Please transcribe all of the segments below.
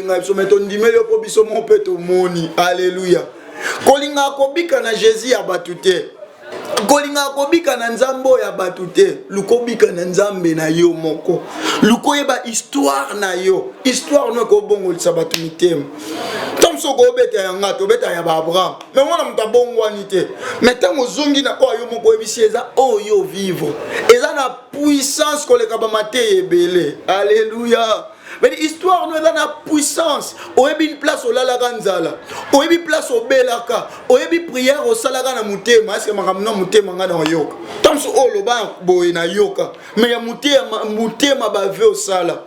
obenga biso me tondimeli yo mpo biso moko mpe tomoni. Alleluya. Kolingaka kobika na Jesus ya bato te, kolingaka kobika na nzambe oyo ya bato te. Luka obika na nzambe na yo moko, luka oyeba histoire na yo. Histoire no ekobongolisa bato mitema. Ntango mosusu okobeta ya nga, tobeta ya baabraham, me mwana moto abongwani te. Me ntango ozongi na oyo yo moko oyebisi, eza oyo vivre, eza na puissance koleka bamateya ebele. Alleluya. Mais histoire no eza na puissance. Oyebi place olalaka nzala, oyebi place obelaka, oyebi prière osalaka na motema. Eske makambo na motema ngai na oyoka ntango mosusu oyo oloba boye nayoka, mais ya motema, motema bave osala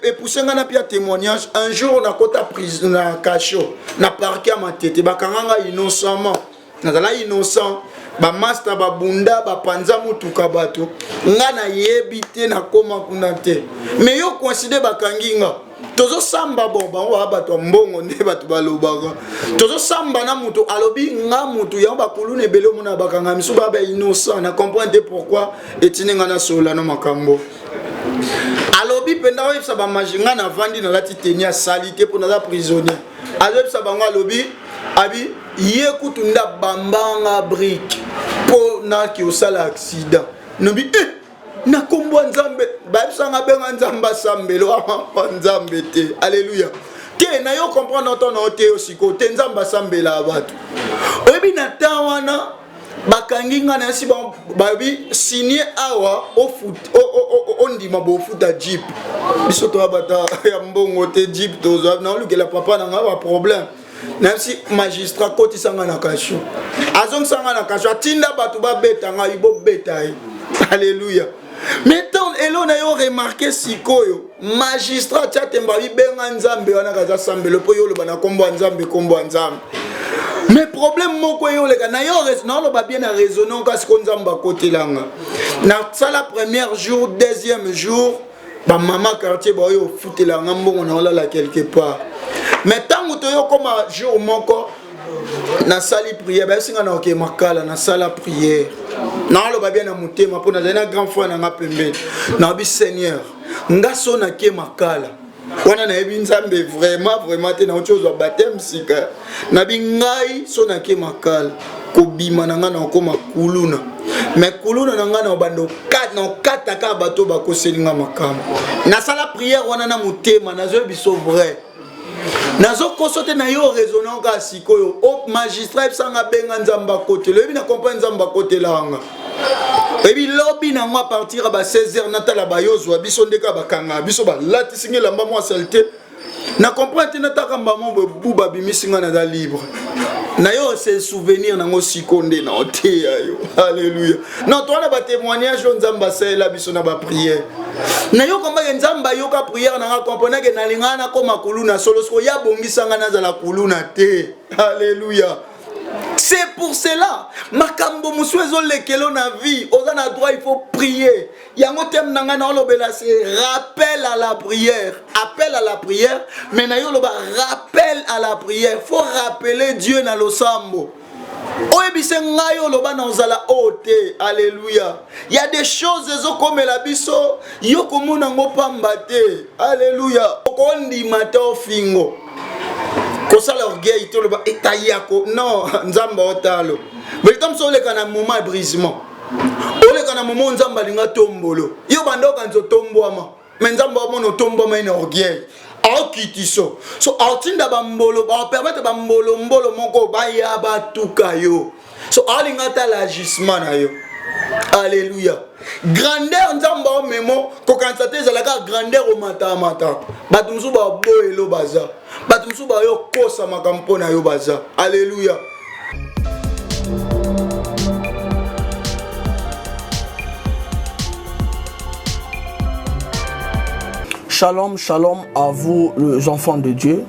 epousse ngai napia témoignage. Un jour nakota prison na cachot na parquet ya Matete, bakanga ngai innocemment, nazala innocent. Bamasta babunda, bapanza motuka bato, nga nayebi te, nakoma kuna te. Mais yo coïncide, bakangi nga, tozosamba. Bon, bango baa bato ya mbongo nde bato balobaka, tozosamba na moto alobi nga motu yango. Bakuluna ebele omona bakanga misu, baa ba innocent. Na comprendre te pourquoi etindi nga nasolola na makambo. Alobi mpenza oyebisa bamagi, nga navandi, nalati teni ya sali te mpo naza prisonnier. Azoyebisa bango, alobi abi ye kutu nde abambanga brike mpo naki osala accident. Nobi eh, na nkombo ya Nzambe bayebisanga, benga Nzambe, asambelo amapa Nzambe te. Alleluya. Te na yo comprendre ntango na yo te, yo sikoyo te Nzambe asambela bato. Oyebi na temps wana bakangi nga na yasi, bayebi signe awa, ondima bofuta jeep. Biso toya bata ya mbongo te, jeep tozwa naolukela papa na nga baproblème. Nayebisi magistrat, kotisa nga na kasho. Azongisa nga na kasho, atinda bato babeta ngai, bobeta ye. Alleluya. Mais ntango elo na yo remarke sikoyo, magistrat tia temba, bibenga Nzambe wana kaza sambelo mpo yo oloba na nkombo ya Nzambe, nkombo ya Nzambe. Mais problème moko eyoleka na yo, naoloba bien na raisonne, kasi ko Nzambe akotelanga. Nasala premier jour, deuxième jour, bamama quartier baoyo ofutela nga mbongo na olala quelque part. Mais ntango toyokoma jour moko, nasali prière, bayebisi nga na oke makala. Nasala prière, naoloba bien na motema mpo nazali na grand frère na nga pembeni. Naobi, Seigneur, nga so nake makala wana, nayebi Nzambe vraiment vraiment te, nauti ozwa bateme sika. Nabi ngai so nake makala, kobima na ngai na okoma kuluna, me kuluna na ngai na obanda na okata kaka bato bakoseli nga makambo. Nasala prière wana na motema, nazoyebi so vrai, nazokoso te na yo raisonnant kaka sikoyo. O magistrat ebisanga, benga Nzambe akotela. Oyebi na comprendre, Nzambe akotelanga. Oyebi lobi nango a partir ya ba 16 heures, natala bayozwa biso ndeka bakanga biso, balatisi nga elamba mwa salite, na comprendre te. Nataka mbamo bu babimisi nga, naza libre na yo. Se souvenir nango siko nde na oteya yo. Alleluya. Non, towana batémoignage oyo Nzambe asalela biso na baprière. Nayoka mbake Nzambe ayoka prière nanga, comprendre ke nalingaka nakoma kuluna solo, soko ya bongisa nga nazala kuluna te. Alleluya. C'est pour cela makambo mosusu ezolekelo na vie, oza na droit, il faut prier. Yango thème na ngai naolobela, c'est rappel à la prière. Appel à la prière, mais na yo oloba rappel à la prière. Faut rappeler Dieu na losambo, oyebise ngai oloba na ozala oyo te. Alleluya. Ya des choses ezokomela biso, yo komona yango pamba te. Alleluya. Okondima te, ofingo kosala orgueil te, oloba etayako non, Nzambe otalo. Mais ntango oleka na moment ya brisement, oleka na moment Nzambe alinga tombolo yo, banda okanisa otombwama, me Nzambe amona otombwama ye na orgueil, aokitiso so aotinda bambolo, baopermettre bambolombolo moko baya batuka yo, so aolinga atala agissement na yo. Alleluya. Grandeur Nzambe aomemo, kokanisa te ezalaka grandeur omatamata. Bato mosusu baboyelo baza, bato mosusu bayokosa makambo mpo na yo baza. Alleluya. Shalom, shalom à vous les enfants de Dieu.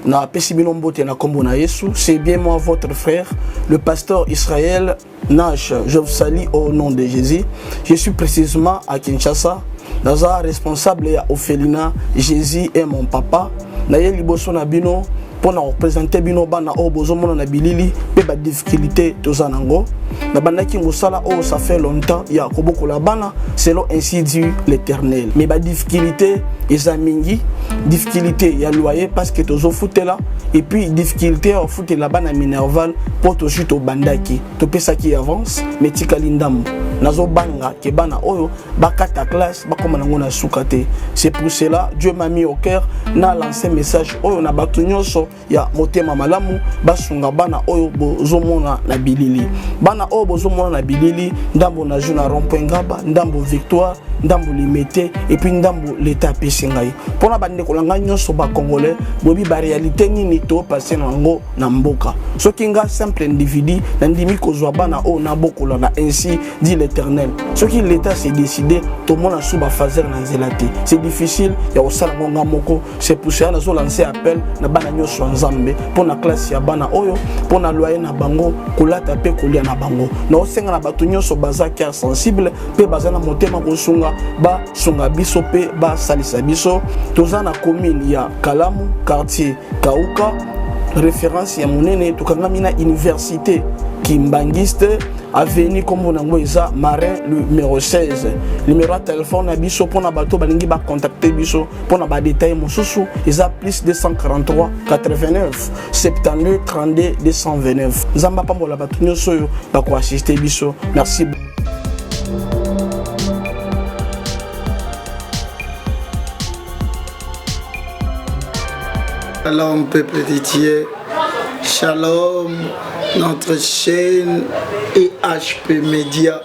Na pesi bino mbote na kombo na Yesu. C'est bien moi votre frère, le pasteur Israël Nash. Je vous salue au nom de Jésus. Je suis précisément à Kinshasa. Naza responsable ya orphelinat Jésus est mon papa. Na ye liboso na bino mpo na kopresente bino bana oyo bozomona na bilili mpe badifficulté toza nango. Nabandaki mosala oyo ça fait longtemps ya kobokola bana selon ainsi dit l'Éternel, mais badifficulté eza mingi. Difficulté ya loyer parce que tozofutela, et puis difficulté ya kofutela bana minerval mpo tozwi, tobandaki, topesaki avance mais tikali ndambo. Nazobanga ke bana oyo bakata classe, bakóma nango na suka te. C'est pour cela Dieu m'a mis au cœur na lancer message oyo na bato nyonso ya motema malamu, basunga bana oyo bozomona na bilili. Bana oyo bozomona na bilili, ndambo na jeu na rond-point Ngaba, ndambo Victoire, ndambo Limete, et puis ndambo leta apesi ngai. Mpona bandeko na ngai nyonso bacongolais, boyebi baréalité nini topase na yango na mboka. Soki nga simple individu nandimi kozwa bana oyo nabokola na ainsi dit l'Éternel, soki l'État s'est décidé, tomona su bafaser na nzela te. C'est difficile ya kosala ngo nga moko. C'est pour cela nazolancer appel na bana nyonso ya Nzambe mpo na classe ya bana oyo, mpo na loyer na bango, kolata mpe kolia na bango. Naosenga na bato nyonso baza cœur sensible mpe baza na motema kosunga, basunga biso mpe basalisa biso. Toza na commune ya Kalamu, quartier Kauka, référence ya monene. Tokangami na université Kimbangiste, avenue nkombo nango eza Marin numéro 16. Numéro ya telefone na biso mpona bato balingi bacontacte biso mpona badetail mosusu eza plus 243 89 72 32 229. Nzambe apambola bato nyonso oyo bakoassiste biso. Merci. Shalom peuple de Dieu, shalom notre chaîne EHP Media.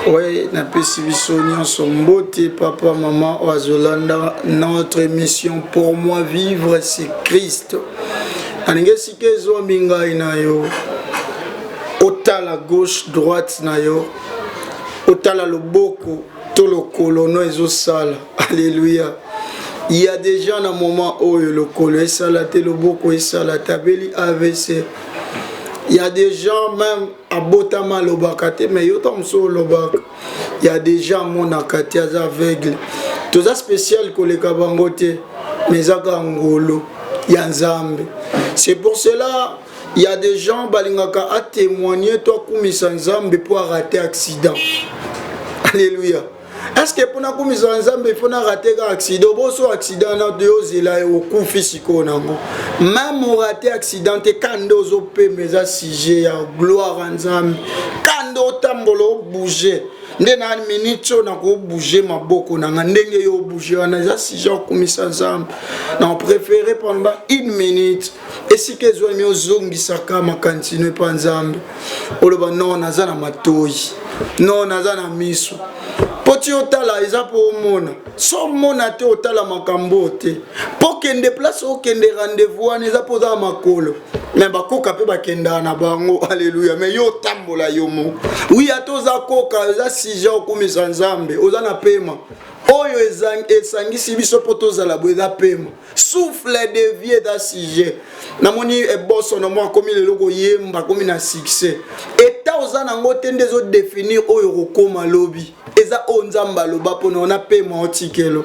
Oui, napesi biso nyonso mbote, papa, mama oyo azolanda notre émission. Pour moi, vivre, c'est Christ. Nalingi esika ezwami ngai na yo, otala gauche, droite na yo, otala loboko to lokolo no ezosala. Alléluia. Il y a des gens na moment oyo lokolo esala te, loboko esala te, abeli AVC. Il y a des gens même abotama alobaka te, mais yo ta mosusu olobaka. Il y a des gens amonaka te, aza aveugle. Toza spécial koleka bango te, mais eza kaka ngolu ya Nzambe. C'est pour cela il y a des gens balingaka atémoigner to akumisa Nzambe mpo arate accident. Alléluia. Est ce que mpona akumisa Nzambe ifo na rate ka accident? Boso accident na yo, ozela okufi sikoyo nango. Même orate accident te, ka nde ozopema, eza sujet ya gloire ya Nzambe. Ka nde otambola, obouge nde na minute oyo nakobouge maboko na nga ndenge yo obouge wana, eza sujet okumisa Nzambe. Na préféré pendant une minute, esika ezwami, ozongisaka makanisi no epa Nzambe, oloba: non, naza na matoi, non, naza na miso mpo ti otala, eza mpo omona. So omona te, otala makambo te mpo kende place, okende rendez-vous wana, eza mpo oza na makolo. Me bakoka mpe bakendaka na bango. Alleluya. Me yo otambola yo moko. Wi, ata oza koka, eza sujet okumisa Nzambe. Oza na pema oyo esangisi biso mpo tozala boye, eza pema, souffle de vie, eza sujet. Namoni ebosono mo akomi lelo koyemba, akomi na succès. Eta oza nango te nde ezodéfinir oyo kokóma lobi. Eza oyo Nzambe aloba mpona ona pema otikelo.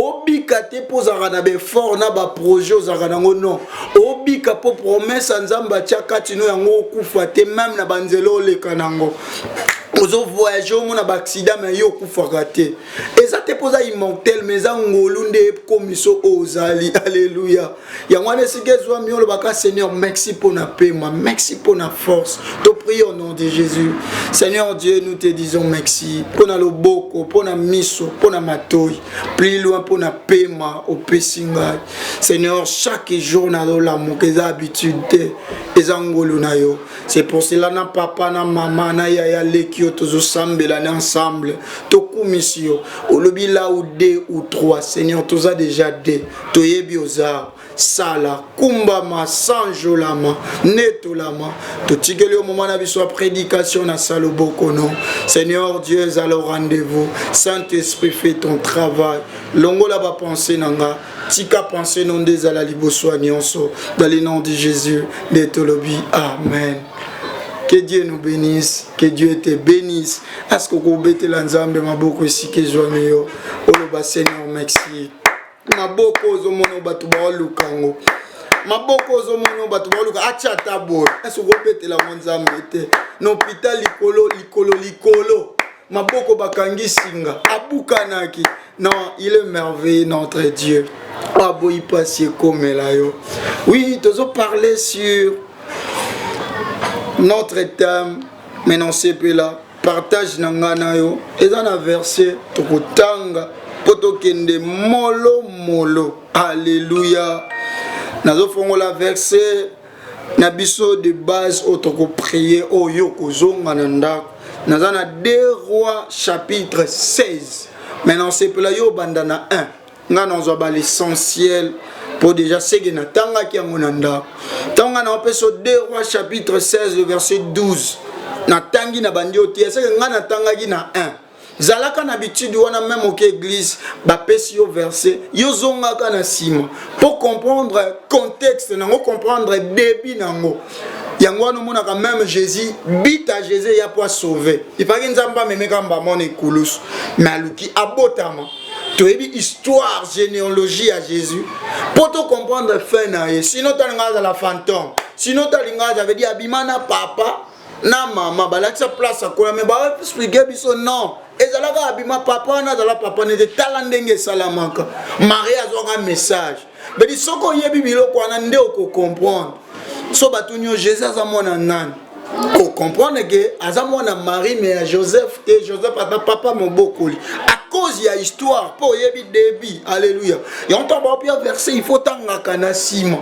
Obika te mpo ozalaka na baeffort na baprojet ozalaka nango, non. Obika mpo promesse ya Nzambe atia kati no yango, okufa te. Même na banzela oleka nango, ozovoyage, omona baaccident, mais yo okufaka te. Eza te mpo oza immortel, mais eza ngolu nde ekomiso oyo ozali. Alleluya. Yango wana esika ezwami, olobaka: Seigneur, merci mpona pema, merci mpona force. Toprie au nom de Jésus. Seigneur Dieu, nous te disons merci mpona loboko, mpona miso, mpona matoi, plus loin mpona pema opesi ngai. Seigneur, chaque jour nazolamuka, eza habitude te, eza ngolu na yo. C'est pour cela na papa, na mama, na yaya, leki oyo tozosambela na ensemble, tokumisi yo. Olobi là où deux ou trois, Seigneur, toza déjà deux, toyebi oza sala. Kumbama, sanjolama, netolama. Totikeli yo moma na biso ya prédication na salo bokono. Seigneur Dieu, ezala au rendez-vous. Saint-Esprit, fais ton travail. Longola bapensée na nga, tika pensée no nde ezala liboso ya nyonso. Dans le nom de Jésus nde tolobi amen. Que Dieu nous bénisse, que Dieu te bénisse. Est-ce que okobetela Nzambe maboko esika ezwami yo, oloba: Seigneur, merci. Maboko ozomona, bato baoluka yango. Maboko ozomona bato baoluka atya ata boye, esi okobetela yango Nzambe te. Na hôpital likolo likolo likolo, maboko bakangi singa, abukanaki. Non, il est merveilleux notre Dieu. Aboyi pasi ekomela yo. Oui, tozo parler sur notre thème, mais non sepela partage na ngai na yo eza na verset tokotanga mpo tokende molo molo. Alleluia. Nazofongola verset na biso de base oyo tokoprie, oyo kozonga na ndako. Naza na 2 Rois chapitre 16, mais nasepela yo obanda na 1. Ngai nazwa ba l'essentiel mpo déjà seke natangaki yango na ndako. Ntango ngai naopesa 2 Rois chapitre 16 le verset 12, natangi na bandi oteya seke ngai natangaki na 1. Zalaka na habitude wana, même oke église bapesi yo verset, yo zongaka na nsima mpo comprendre contexte nango, comprendre début nango. Yango wana omonaka même Jésus, bita Jésus ya po asauve, ifaki Nzambe amemeka mbamona ekulusu, mais aluki abotama. Toyebi histoire, généalogie ya Jésus mpo to comprendre fin na ye. Sinon talinga azala fantôme, sinon talinga aza veut dire abima na papa na mama, balatisa place akola, mais baexplique biso non, ezalaka abima papa wana azala papa nete. Tala ndenge esalamaka, Marie azwaka message bedi. Soki oyebi biloko wana nde okocomprendre. So batuni yo Jésus aza mwana nani, ocomprendre ke aza mwana Marie mais ya Joseph te. Joseph aza papa mobokoli à cause ya histoire, mpo oyebi début. Alléluia. Yango ntango baopia verset, il faut tangaka na nsima.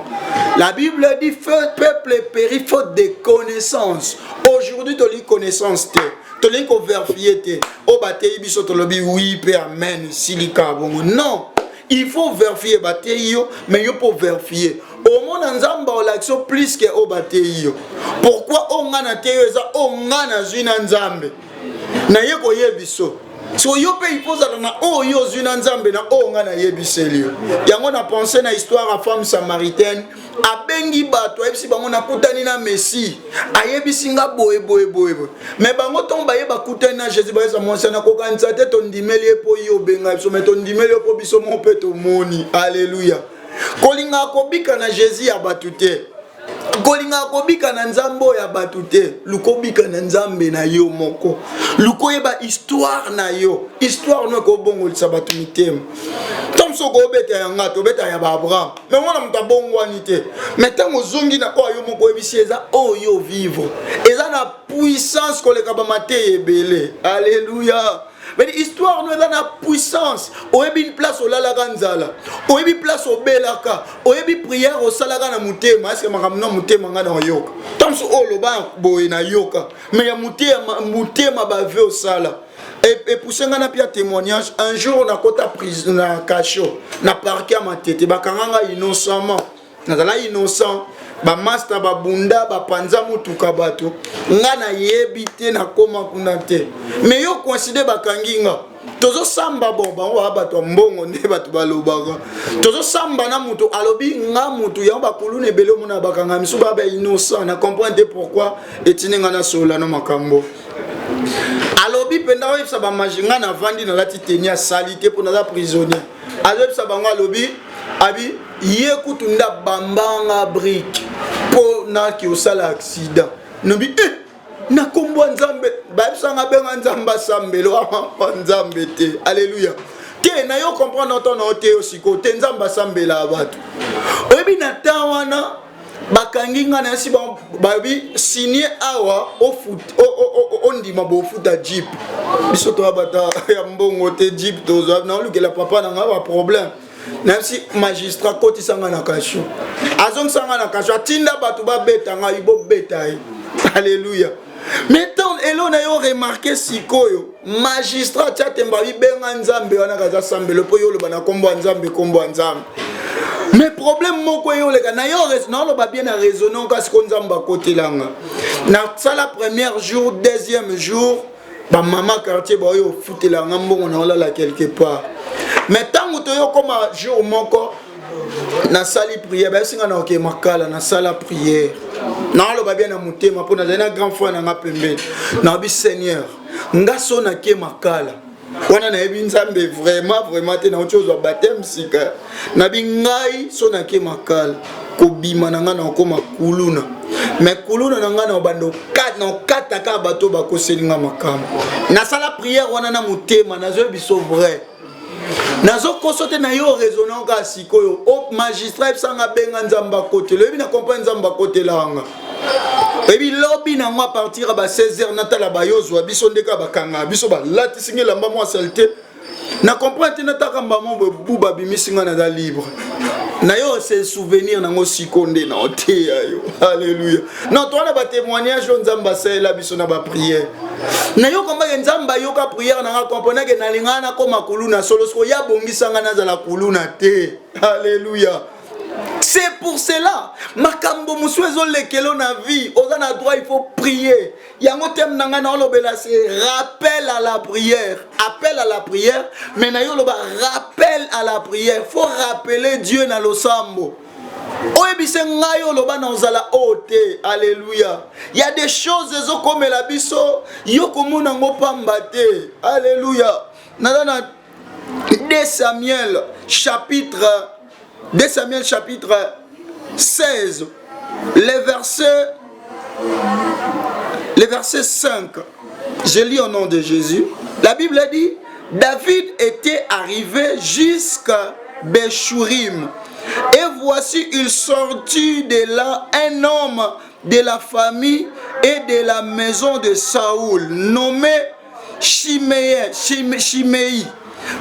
La Bible dit: peuple périt faute de connaissance. Aujourd'hui tolingi connaissance te, tolingi kovérifier te. Oyo bateyi biso, tolobi oui mpe amen, silika bongo. Non, il faut vérifier. Bateyi yo, mais yo mpo vérifier, omona Nzambe olakisi yo plus ke oyo bateyi yo. Pourquoi? Oyo ngai nateyi yo eza oyo ngai nazwi na Nzambe, naye koyebiso. So yo mpe il faut ozala na oyo ozwi na Nzambe na oyo ngai nayebiseli yo. Yango na pense na histoire ya femme samaritaine. Abengi bato, ayebisi bango: nakutani na Messie, ayebisi nga boye boye boye boye. Mais bango ntongo baye bakutani na Jésus, bayesa mwasi: nakokanisa te tondimeli ye mpo ye obenga biso, mais tondimeli ye mpo biso mo mpe tomoni. Alleluya. Kolingaka kobika na Jésus ya bato te, kolingaka kobika na Nzambe oyo ya bato te. Luka obika na Nzambe na yo moko, luka oyeba histoire na yo. Histoire no ekobongolisa bato mitema. Ntango mosusu okobeta yanga, tobeta ya baAbraham, mais wana moto abongwani te. Mais ntango ozongi na oyo yo moko oyebisi, eza oyo vivre, eza na puissance koleka bamateya ebele. Alleluya. Mais histoire no eza na puissance. Oyebi place olalaka nzala, oyebi place obelaka, oyebi prière osalaka na motema. Eske makambo na motema ngai na oyoka? Ntango mosusu oyo oloba boye nayoka, mais ya motema, motema bave osala epousse ngai napia témoignage. Un jour nakota prison, na cachot, na parquet ya Matete. Bakanga ngai innocemment, nazala innocent. Bamaster babunda, bapanza motuka bato, nga nayebi te, nakóma kuna te. Mais yo coïncide, bakangi nga, tozosamba. Bon, bango baa bato ya mbongo nde bato balobaka. Tozosamba na moto, alobi nga motu yango. Bakuluna ebele omona bakanga misu, baa ba innocent. Na comprendre te pourquoi etindi nga nasolola no makambo. Alobi mpenza, oyebisa bamagi nga navandi, nalati tenue asali te mpo naza prisonnier. Azoyebisa bango, alobi abi ye kutu nde abambanga brique mpo naki osala accident. Nobi eh, na nkombo ya Nzambe bayebisanga, benga Nzambe, asambelo amamba Nzambe te. Alleluya. Te na yo comprendre ntango na yo te, yo sikoyo te Nzambe asambela bato. Oyebi na temps wana bakangi nga na yasi, bayebi signe awa, ondima bofuta jeep. Biso toya bata ya mbongo te, jeep tozwa naolukela papa na nga baproblème. Nayebisi magistrat: kotisa nga na cachot. Azongisa nga na cachot, atinda bato babeta ngai, bobeta ye. Alleluya. Mais ntango elo na yo remarque sikoyo, magistrat atia temba, bibenga Nzambe wana kaza sambelo mpo yo oloba na nkombo ya Nzambe, nkombo ya Nzambe. Mais problème moko eyoleka na yo, naoloba bien na raisonnement, kasi ko Nzambe akotelanga. Nasala premier jour, deuxième jour, bamama quartier baoyo ofutelanga mbongo, naolala quelque part. Mais ntango toyokoma jour moko, nasali prière, bayesinga na oke makala. Nasala prière, naoloba bien na motema mpo nazali na grand frère nanga pembeni. Naobi: Seigneur, nga so nake makala wana, nayebi Nzambe vraiment vraiment te, nauti ozwa baptême sika. Nabi ngai so nake makala, Kobima na ngai na okoma kuluna, me kuluna na ngai na obanda na okata kaka bato bakoseli ngai makambo. Nasala prière wana na motema, nazoyebi biso vrai, nazokoso te na yo raisonnant kaka sikoyo. O magistrat yebisanga benga Nzambe akotela, oyebi na comprendre Nzambe akotelanga. Oyebi lobi nango a partir ya ba 16 heures natala bayozwa biso ndeka bakanga biso, balatisi ngai elamba mwa salite na comprendre te, nataka mbamo boye bu babimisi ngai, naza libre na yo. Se souvenir nango siko nde na oteya yo. Alleluia. Non, towana batémoignage oyo Nzambe asalela biso na baprière na yo, kombake Nzambe ayoka prière nanga, comprenake nalingaka nakoma kuluna solo, siko ya bongisa ngai nazala kuluna te. Alleluia. C'est pour cela makambo mosusu ezolekelo na vie, oza na droit, il faut prier. Yango thème na ngai naolobela, c'est rappel à la prière, appel à la prière, mais na yo oloba rappel à la prière. Faut rappeler Dieu na losambo, oyebise ngai oloba na ozala oyo te. Alleluia. Ya des choses ezokomela biso, yo komona yango pamba te. Alleluia. Naza na 2 Samuel chapitre 2 Samuel chapitre 16, le verset 5. Je lis au nom de Jésus. La Bible dit: David était arrivé jusqu'à Béchurim. Et voici, il sortit de là un homme de la famille et de la maison de Saoul, nommé Chiméi,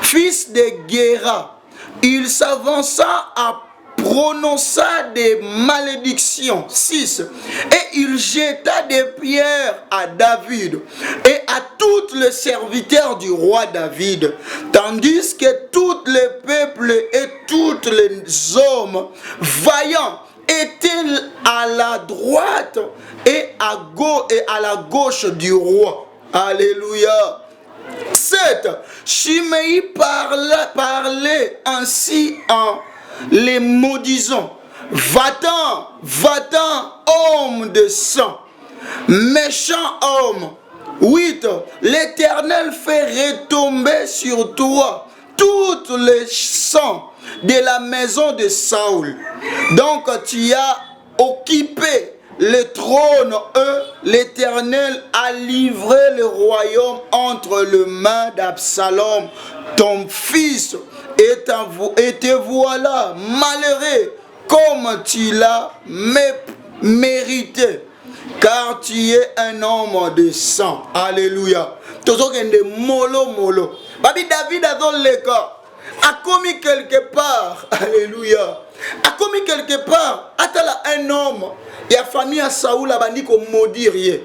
fils de Guéra. Il s'avança à prononça des malédictions. 6. Et il jeta des pierres à David et à tous les serviteurs du roi David, tandis que tout le peuple et tous les hommes vaillants étaient à la droite et à la gauche du roi. Alléluia. 7. Shimei parlait ainsi en les maudisant. Va-t'en, va-t'en, homme de sang, méchant homme. 8. L'Éternel fait retomber sur toi toutes les sangs de la maison de Saoul. Donc tu as occupé le trône, eux, l'Éternel a livré le royaume entre les mains d'Absalom, ton fils, et te voilà malheureux comme tu l'as mérité, car tu es un homme de sang. Alléluia. Tozokende molo molo. Babi David azoleka, akomi quelque part. Alléluia. Akomi quelque part, atala un homme ya famille ya Saoul abandi komaudire ye,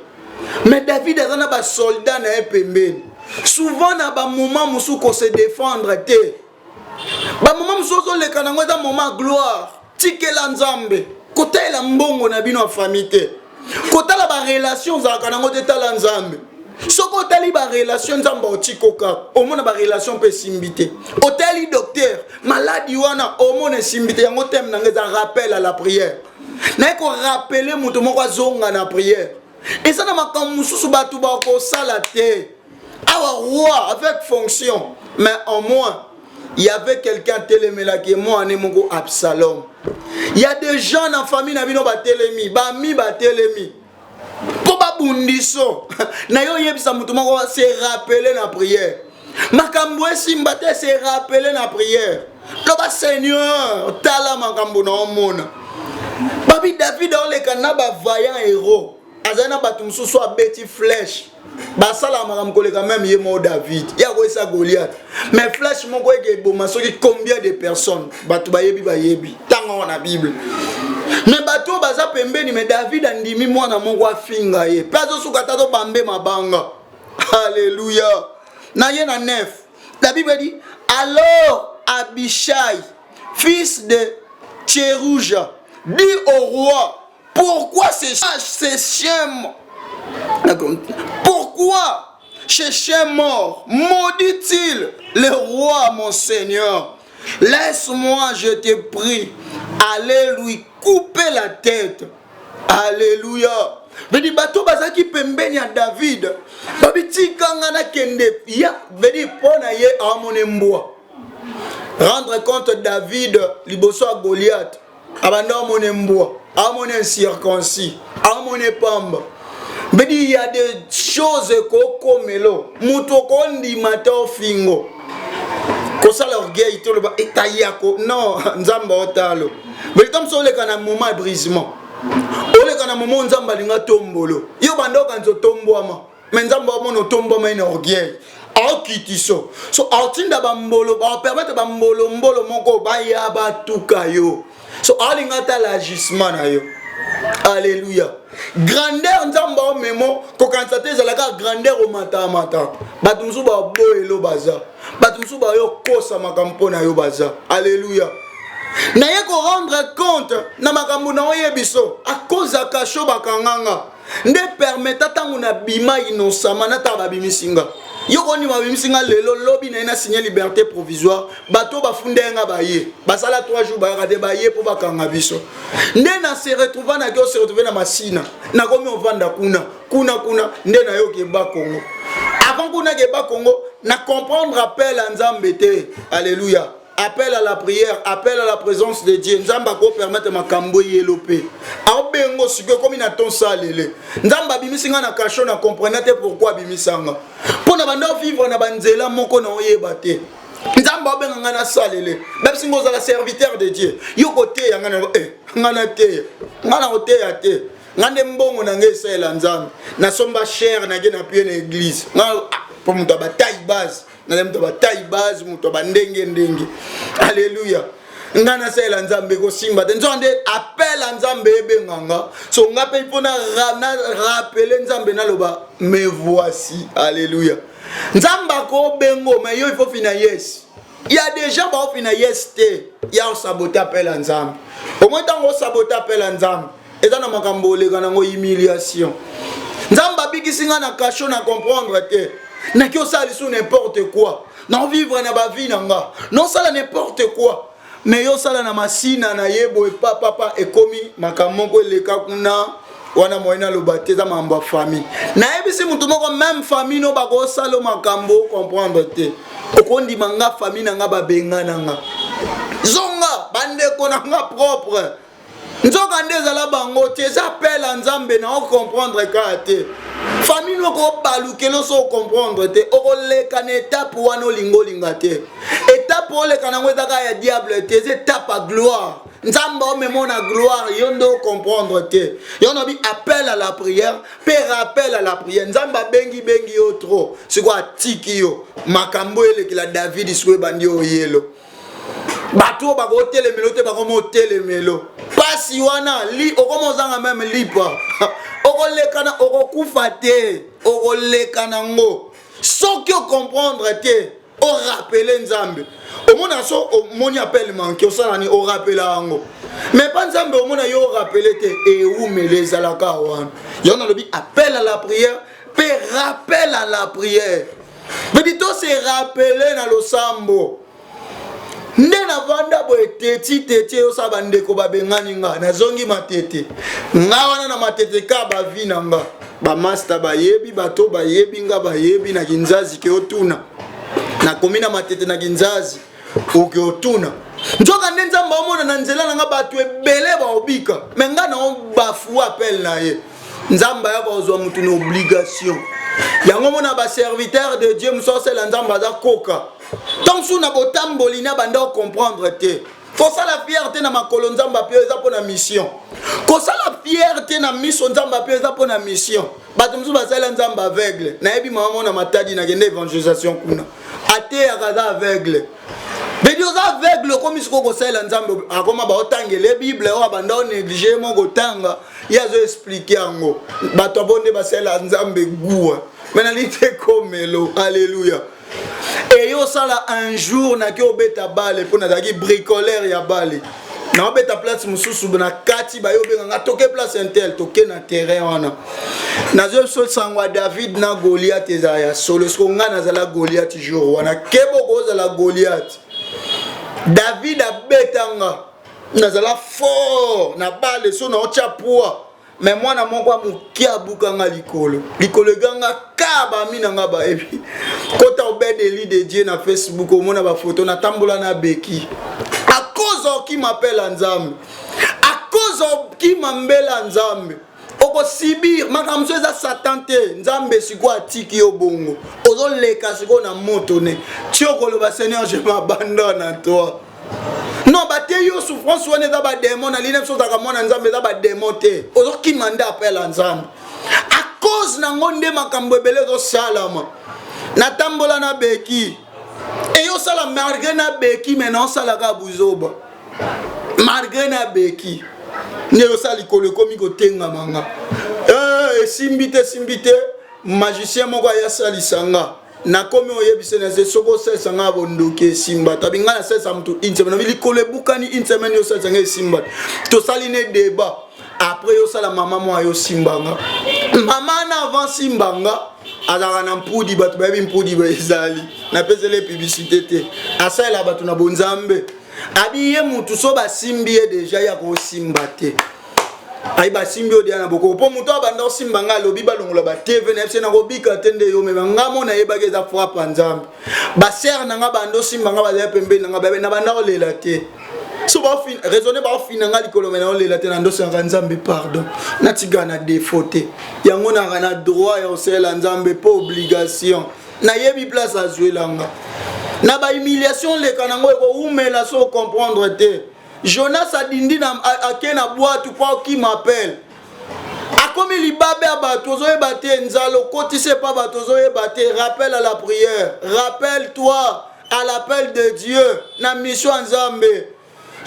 mais David aza na basoldat na ye pembeni. Souvent na bamoment mosusu kose défendre te, bamoment mosusu ozoleka nango eza moment gloire. Tikela Nzambe, kotalela mbongo na bino ya famille te, kotala barelation ozalaka nango te, tala Nzambe. Soki otali barelation, Nzambe otiko kaka, omona barelation mpe esimbi te. Otali docteur, maladi wana omona esimbi te. Yango thème nanga eza rappel à la prière. Naye korappeler moto moko azonga na prière. Eza na makambo mosusu bato bakosala te. Awa roi avec fonction, mais en moins il y avait quelqu'un telemelaki mwana moko Absalom. Il y a des gens na famille na bino batelemi, bami batelemi mpo babundiso na yo. Oyebisa moto moko se rappeler na prière, makambo esimba te, se rappeler na prière, loba: Seigneur, tala makambo na omona. Babi David aoleka na bavaillant héros, azali na bato mosusu abeti flèche, basalaka makambo koleka même ye moko David ye akoyesa Goliath, mais flèche moko eke eboma soki combien de personnes. Bato bayebi, bayebi ntango awa na Bible, mais bato oyo baza pembeni, mais David andimi mwana moko afinga ye mpe azosuka ta tobambe mabanga. Alléluia. Na ye na 9, la Bible dit: Alors Abishai, fils de Tseruja, dit au roi: Pourquoi ces chiens, pourquoi ces chiens morts maudit-il le roi mon seigneur? Laisse-moi, je te prie, aller lui couper la tête. Alléluia. Vedi bato bazalaki pembeni ya David, babi tikanga nakende ya vedi mpo na ye amona mbwa. Rendre compte David liboso ya Goliath. Abanda omona mbwa, amona incirconcis, amona pamba. Mbedi il y a des choses ekokomelo moto okondima te ofingo kosala orgueil te oloba etayako non nzambe otalo mbedi ntango mosusu oleka na moment ya brisement, oleka na moment nzambe alinga tombolo yo, banda okanisa otombwama, me nzambe amona otombwama ye na orgueil, aokitiso so aotinda bambolo, baopermettre bambolombolo moko baya batuka yo, so aolinga atala agissement na yo. Alleluya! Grandeur nzambe aomemo, kokanisa te ezalaka grandeur omatamata. Bato mosusu baboyelo baza, bato mosusu bayokosa makambo mpo na yo baza. Alleluya! Naye korendre compte na makambo na oyebiso à cause ya cachot bakanganga nde permeta ntango nabima innocemment. Nataka babimisi nga, yo kondima babimisi nga lelo, lobi na ye na signe liberté provisoire. Bato bafunda ye nga, baye basala 3 jours, bayaka te, baye mpo bakanga biso. Nde na se retrouva, naki ose retrouve na Masina, nakomi ovanda kuna kuna kuna. Nde nayoki eba Kongo. Avant kuna ke eba Kongo, na comprendre appel ya Nzambe te. Alléluia! Appel à la prière, appel à la présence de Dieu. Nzambe akopermettre makambo eyelo mpe aobengo. Sikoyo ekomi na ton salele. Nzambe abimisi nga na cachot, na comprendre te pourquoi abimisanga, mpo na banda ovivre na banzela moko na oyeba te. Nzambe aobenga ngai nasalele, babisi nga ozala serviteur de Dieu, yo koteya ngai na eh, ngai nateya, ngai na koteya te. Ngai nde mbongo na ngai esalela Nzambe, nasomba chere nake na pie na église ngai mpo moto ya bataille base, nazali moto ya bataille base, moto ya bandenge ndenge. Alleluya! Ngai nasalela Nzambe ekosimba te. Nzoka nde appel ya Nzambe ebenga nga, so nga mpe mpo na rappeler Nzambe, naloba: "Me voici." Alleluya! Nzambe akobengo, mais yo il faut fina yes. Ya déjà baofina yes te, ya osabote appel ya Nzambe. Omoi ntango osabote appel ya Nzambe, eza na makambo oleka nango, humiliation. Nzambe abikisi nga na cachot, na comprendre te, naki osala lisusu n'importe quoi, naovivre na bavie na nga, nosala n'importe quoi. Mais yo osala na Masina na ye boye, papapa, ekomi makambo moko eleka kuna wana. Moye naloba te, eza makambo ya famille. Nayebisi motu moko, même famille no bakosala makambo comprendre te, okondima nga famille na nga babenga na nga, zonga bandeko na nga propre. Nzoka nde ezala bango te, eza appel ya Nzambe na ocomprendre kaka te. Famille noko obalukeli oso ocomprendre te, okoleka na étape wana. Olinga olinga te, étape oleka nango eza kaka ya diable te, eza étape ya gloire. Nzambe omema na gloire, yo nde ocomprendre te. Yo nabi appel à la prière mpe rappel à la prière. Nzambe abengi bengi yo trop, sikoyo atiki yo makambo elekela David. Sikoyo ebandi oyelo bato oyo bakotelemelo te, bakoma otelemelo mpasi wana li okoma ozanga même lipa. Okolekana, okokufa te, okoleka nango soki ocomprendre te. Orappeler Nzambe, omona so omoni appel manqué, osala nini? Orappeler yango, mais pa Nzambe omona yo orappeler te, ewumele ezalaka wana. Yango nalobi appel à la prière mpe rappel à la prière. Bedi to se rappeler na losambo. Nde navanda boye, teti teti, eyosala bandeko babengani nga, nazongi Matete. Nga wana na Matete ka bavi na nga, bamaster bayebi, bato bayebi nga, bayebi na Kinzazi ke otuna. Nakomi na Matete na Kinzazi, oke otuna. Nzoka nde Nzambe aomona na nzela na nga bato ebele baobika, me nga na bafua appel na ye. Nzambe ayaka kozwa motu na obligation. Yango mona baserviteur de Dieu mosu asala Nzambe aza koka ntango mosusu na botamboli na banda ocomprendre te. Kosala fier te na makolo Nzambe ape eza mpo na mission. Kosala fier te na miso Nzambe ape eza mpo na mission. Bato mosusu basalela Nzambe aveugle. Nayebi mama mona Matadi, nakende évangélisation kuna, ateyaka aza aveugle. Bedi oza aveugle, okomi sikoyo kosalela Nzambe, akoma baotangele Bible oyo abanda onéglige moko kotanga, ye azo expliquer yango. Bato abo nde basalela Nzambe guwa me nali te komelo. Alleluya! Eyo osala un jour, naki obeta bale mpo nazalaki bricoleur ya bale, naobeta place mosusu na kati, baye obenganga toke place intel, toke na terrain wana. Nazwi biso sango ya David na Goliath, ezala ya solo. Siko ngai nazala Goliath jour wana, keboko ozala Goliath. David abetanga, nazala fort na bale, so naotya poids, me mwana moko ya moke abukanga likolo, likolo eganga ka bami na nga bayebi. Kota Obed Eli de Dieu na Facebook, omona bafoto natambola na beki à cause. Okima appel ya Nzambe. À cause okima mbela ya Nzambe, okosibir makambo mosusu. Eza Satan te, Nzambe sikoyo atiki yo bongo, ozoleka sikoyo na moto ne ti okoloba: "Seigneur, je m'abandonne à toi." Non, bateyi yo souffrance wana eza badémon. Na lina biso ozalaka mwana Nzambe, eza badémon te. Ozokima nde appel ya Nzambe. À cause nango nde makambo ebele ezosalama. Natambola na beki, eyosala malgré na beki, me naosalaka buzoba malgré na beki. Nde osala likolo ekomi kotengama nga. Esimbi te, esimbi te. Magicien moko aya asalisa nga. Nakomi oyebisa na ze: "Soki osalisa nga bondoki, esimba tabi ngai nasalisa motu une semaine." Nabi likolo ebukani une semaine, osalisa nga, esimba. Tosali ne débat. Après yosala mama moko ayosimba nga. Mama na avant simba nga, azalaka na mpudi. Bato bayebi mpudi ezali, napeseli publicité te. Asalela bato na bonzambe. Abi ye mutu so basimbi ye déjà, ya kosimba te. Ayi basimbi oyo deya na bokoko, mpo moto abanda osimba nga, alobi balongola batv na yebise nakobika te. Nde yo mema nga mo nayebaki eza frappe ya Nzambe. Basere na nga banda osimba nga, bazali pembeni na nga, na banda olela te. So raisonne, baofina nga likolo, me naolela te. Na ndosengaka Nzambe pardon, natikaka na défaut te. Yango naka na droit ya kosalela Nzambe mpo obligation. Nayebi place azwelanga na bahumiliation leka nango ekowumela. So comprendre te, Jonas adindi na ake na bwatu mpo akima appel. Akomi libabe ya bato, ozoyeba te. Nzala okotisi epa bato, ozoyeba te. Rappel à la prière, rappelle toi à l'appel de Dieu, na mission ya Nzambe.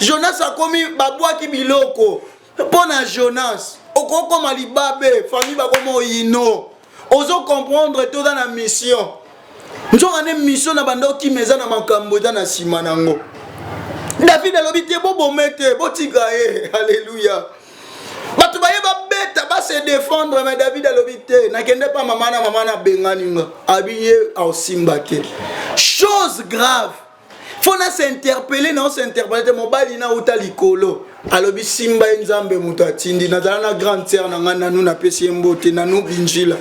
Jonas akomi, babwaki biloko mpo na Jonas. Okokoma libabe, famille bakoma oyino. Ozocomprendre te, oza na mission. Nzoka nde mission na banda okima eza na makambo eza na nsima nango. David alobi te: "Bobome te, botika ye." Alleluya. Bato baye babeta, base défendre, mais David alobi te: "Nakende mpa mama na mama nabengani nga." Abi ye aosimba te. Chose grave, fo na s'interpeller na os'interpeller te. Mobali na uta likolo alobi: "Simba ye, Nzambe moto atindi." Nazala na grande sœur na ngai nanu, napesi ye mbote, nanu binjila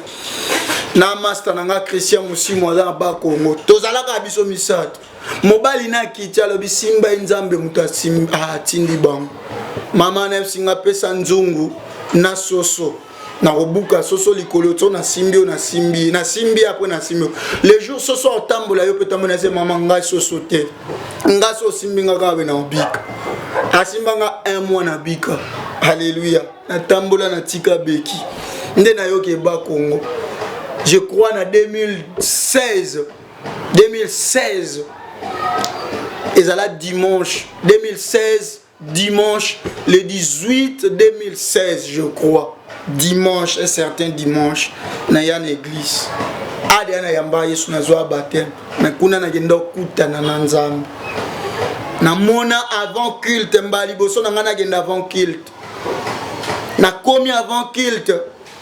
na master na ngai Christian Mosimu, aza na Bakongo. Tozalaka biso misato. Mobali na akiti, alobi: "Simba ye, Nzambe moto atindi bango." Mama na yebisinga: "Apesa nzungu na soso, nakobuka soso likolo to nasimbi oyo, nasimbi, nasimbi, apres nasimbi oyo. Le jour soso otambola, yo mpe tambola." Nase: "Mama, ngai soso te, ngai so osimbi nga kaka be na obika." Asimba nga un mois, na bika. Alleluya. Natambola, natika beki. Nde nayoki eba Congo, je crois na 2016. 2016 ezala dimanche, 2016 dimanche le 18 2016, je crois, dimanche, un certain dimanche, naya na église adeya, nayamba Yesu, nazwa baptême. Mais kuna nakenda okutana na Nzambe. Namona avant culte, mbala liboso na ngai nakenda avant culte. Nakomi avant culte,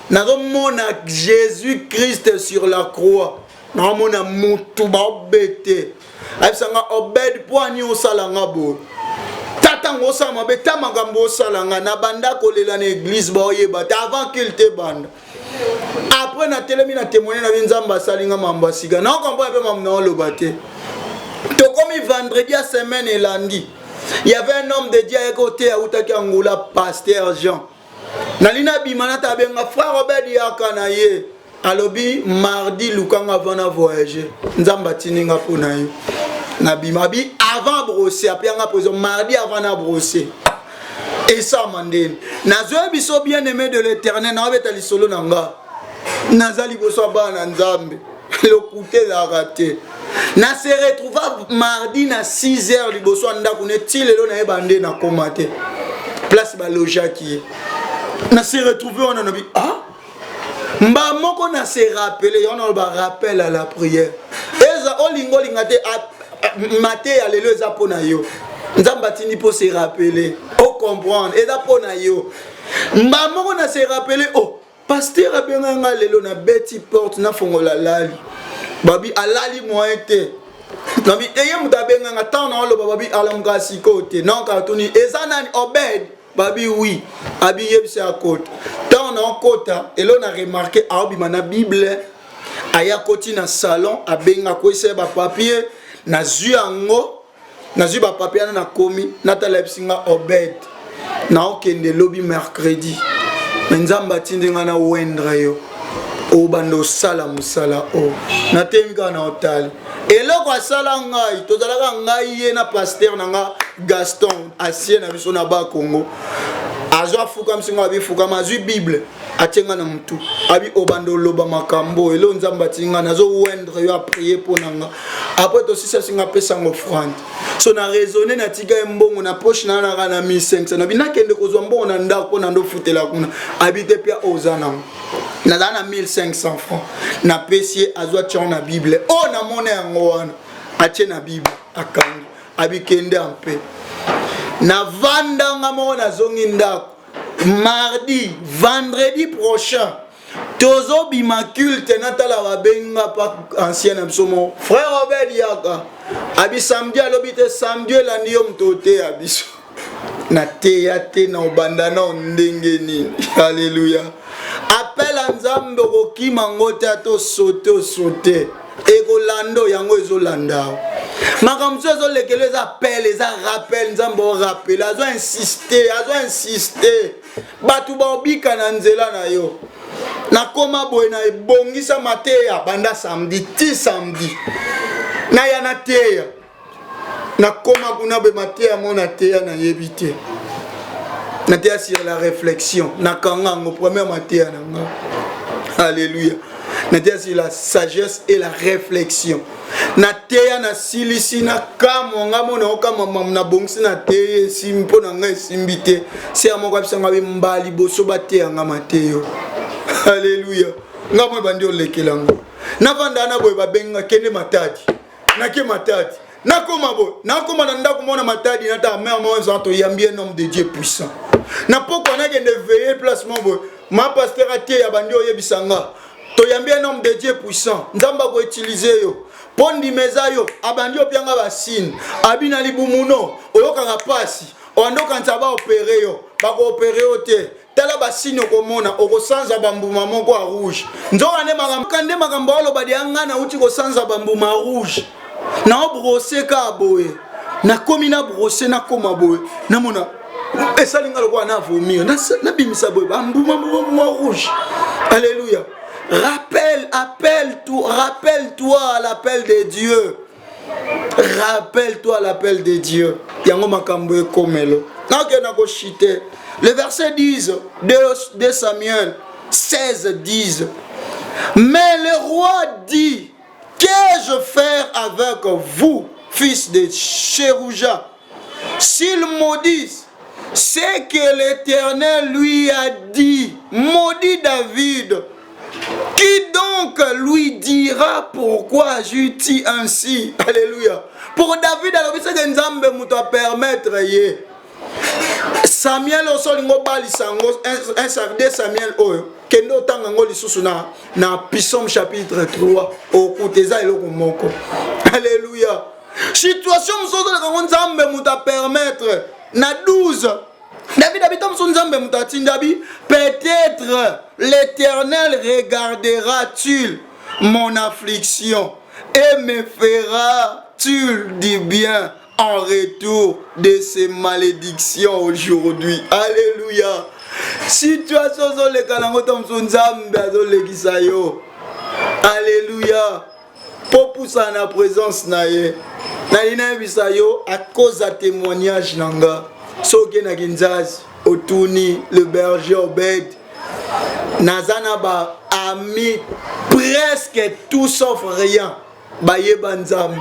nazomona Jésus Christ sur la croix. Naomona mutu baobete, ayebisanga: "Obed, mpo ani osalanga boye? Tatango osala mabe ta makambo osalanga." Nabanda kolela na église, baoyeba te. Avant culte ebanda, après natelemi na témoigne na bi: "Nzambe asalinga mambo ya sika." Naokomboya mpe mambo naoloba te. Tokomi vendredi ya semaine elandi, y avait un homme de Dieu ayaki oteya, autaki Angola, pasteur Jean. Nali nabima, nata abenga: "Frère Obed, yaka." Na ye alobi: "Mardi lukanga avant na voyage, Nzambe atindi nga mpo na yo." Nabima, abi avant brosse, apianga prison mardi avant na brosse. Esama ndeni nazoyebi biso, bien aimé de l'Éternel. Naobeta lisolo na nga, naza liboso ya bana na Nzambe, lokuta ezalaka te. Na se retrouva mardi na 6 heures liboso ya ndako ne. Ti lelo nayeba nde nakoma te place balojaki ye. Na se retrouve wana, nabi: "Ah." Mba moko na se rappeler yango, naloba rappel à la prière. Eza olinga olinga te, mate ya lelo eza mpo na yo. Nzambe atindi mpo se rappeler, ocomprendre, eza mpo na yo. Mba moko na se rappeler: "Oh, pasteur abenga nga lelo." Nabeti porte, nafongola, alali. Babi alali moyen te. Nabi eye moto abenganga. Ntango na oloba, babi alamuka sikoyo te. Naoka tuni: "Eza nani? Obed?" Babi: "Oui." Abi: "Yebisa ya kota." Ntango na okota, elo na remarquer aobima na Bible. Aya koti na salon, abenga, akweyisa ye bapapier. Nazwi yango. Nazwi bapapier wana, nakomi, natala, yebisi nga Obed, naokende lobi mercredi, me Nzambe atindi nga na wendre yo, obanda osala mosala oyo. Natemi kaka na otali eloko asala ngai. Tozalaka ngai, ye na pasteur na nga Gaston asie na biso na Bakongo. Azwa, afukamisi nga, abi fukama, azwi Bible, atie nga na motu, abi obanda oloba makambo elo Nzambe atie nga, nazo wendre yo, aprier mpo na nga. Après tosisasi nga, apesango offrande. So na raisonne, natika ye mbongo na poche na naka na 1500. Nabi nakende kozwa mbongo na ndako mpo na ndofutela kuna. Abi te, pia oza nango. Nazala na 1500 francs, napesi ye, azwa tiango na Bible oyo namona yango wana, atie na Bible, akangi, abikende mpe navandanga moko. Nazongi ndako mardi, vendredi prochain tozobima culte, natala babenga pa ancien na biso moko, frère Obed yaka. Abi samedi, alobi te, samedi elandi yo moto oteya biso. Nateya te, na obanda na ndenge nini? Alleluya! Appel ya Nzambe, okokima ngo te, ata osote osote, ekolanda yango, ezolanda. Makambo mosusu ezolekela, eza appel, eza rappel. Nzambe orappeler, azo insiste, azo insiste. Bato baobika na nzela na yo. Nakoma boye, na ebongisa mateya banda samedi ti samedi, naya nateya. Nakoma kuna boye, mateya mo nateya nayebi te. Nateya sur la réflexion, nakanga yango première mateya na nga. Alléluia! Nateya sur la sagesse et la réflexion. Nateya, nasilisi, nakamwa nga mo, naokama mamu, nabongisi, nateya, esimbi mpo na ngai, esimbi te. Se ya moko abisanga be mba liboso bateyanga mateyo. Alleluya! Nga mo ebandi olekela ngo, navanda na boye, babenga kende Matadi, nake Matadi, nakoma boye, nakoma na ndako mona Matadi, nata mare moko ezala, toyambi un homme de Dieu puissant. Na pokwa nakende veille place mo boye, ma pasteur ateya, bandi oyebisa nga, toyambi un homme de Dieu puissant, Nzambe akoutiliser yo mpo ndima eza yo. Abandi opianga basigne, abi na libumuno oyokaka pasi, obandi okanisa baopérer yo, bakoopérer yo te. Tala basigne okomona, okosanza bambuma moko ya rouge. Nzoka nde makambo, nde makambo aloba deya, ngai nauti kosanza bambuma rouge, naobrosser kaka boye, nakomi na brosse, nakoma boye, namona esali nga lokola na vomir, nabimisa boye bambuma, mbuma rouge. Alléluia! Rappelle, appelle toi, rappelle-toi à l'appel de Dieu, rappelle-toi à l'appel de Dieu. Yango makambo ekomelo, nakenda koshite. Le verset 10, 2 Samuel 16, 10: mais le roi dit: qu'ai-je faire avec vous, fils de Tseruja? S'il maudisse, c'est que l'Éternel lui a dit: maudit David. Qui donc lui dira: pourquoi agis-tu ainsi? Alléluia! Pour David, alobi seke Nzambe moto apermettre ye. Samuel oso olingi obalisa yango, 2 Samuel oyo, kende otanga yango lisusu na Psaume chapitre 3, okuta eza eloko moko. Alléluia! Situation mosusu ozoleka yango, Nzambe moto apermettre. Na 12, David abita mosusu, Nzambe moto atindi, abi peut-être l'Éternel regardera-t-il mon affliction et me fera-t-il du bien en retour de ces malédictions aujourd'hui. Alléluia! Situation ozoleka nango to mosusu, Nzambe azolekisa yo. Alléluia! Mpo pusana na présence na ye. Nali nayebisa yo, à cause ya témoignage na nga, soki okendaki nzazi, otuni le berger Obed, naza na baami presque tout sauf rien bayeba Nzambe,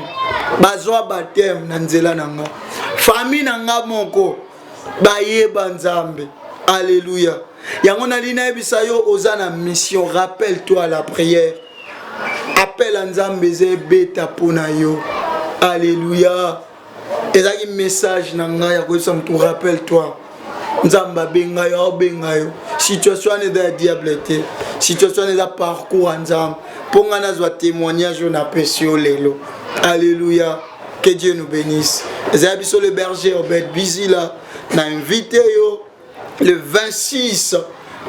bazwa baptême na nzela na nga. Famille na nga moko bayeba Nzambe. Alléluia! Yango nali nayebisa yo, oza na mission. Rappelle toi la prière, appel ya Nzambe eza ebeta mpo na yo. Alléluia! Ezalaki message na ngai ya koyebisa motu: rappelle toi, Nzambe abenga yo, aobenga yo. Situation wana eza ya diable te, situation wana eza parcours ya Nzambe mpo ngai nazwa témoignage oyo napesi yo lelo. Alléluia! Que Dieu nous bénisse. Ezala biso le berger Obed Bizila. Na invité yo le 26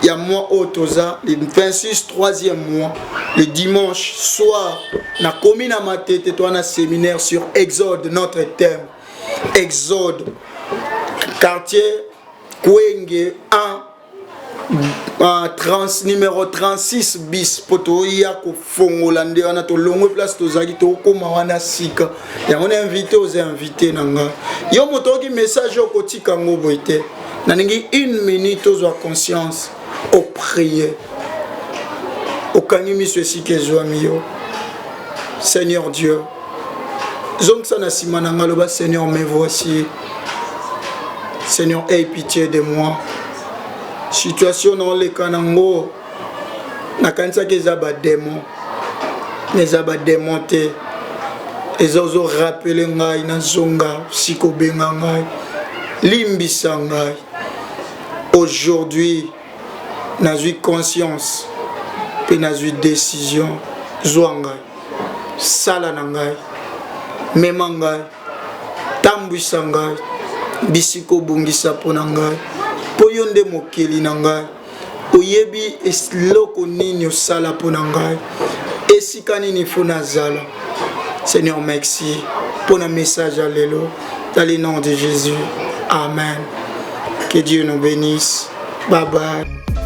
ya mois oyo toza, le 26, troisième mois, le dimanche soir, nakomi na Matete, toa na séminaire sur Exode, notre thème. Exode quartier Kwenge 1 trans, numéro 36 bis mpo toya kofongola nde wana tolongwe place tozalaki tokóma wana sika yango na invité oza invité na ngai yo moto oyoki message okotika yango boye te nalingi une minute ozwa conscience oprie okangi miso esika ezwami yo seigneur dieu zongisa na nsima na ngai loba seigneur me voici seigneur aie pitié de moi situation naoleka nango nakanisaki eza bademon eza bademon te eza ozorapele ngai nazonga sika obenga ngai limbisa ngai aujourd'hui nazwi conscience mpe nazwi décision zwa ngai sala na ngai mema ngai tambwisa ngai bisika obongisa mpo na ngai mpo yo nde mokeli na ngai oyebi eloko nini osala mpo na ngai esika nini fo nazala seigneur merci mpo na message ya lelo dans le nom de jésus amen que dieu nous bénisse bye bye.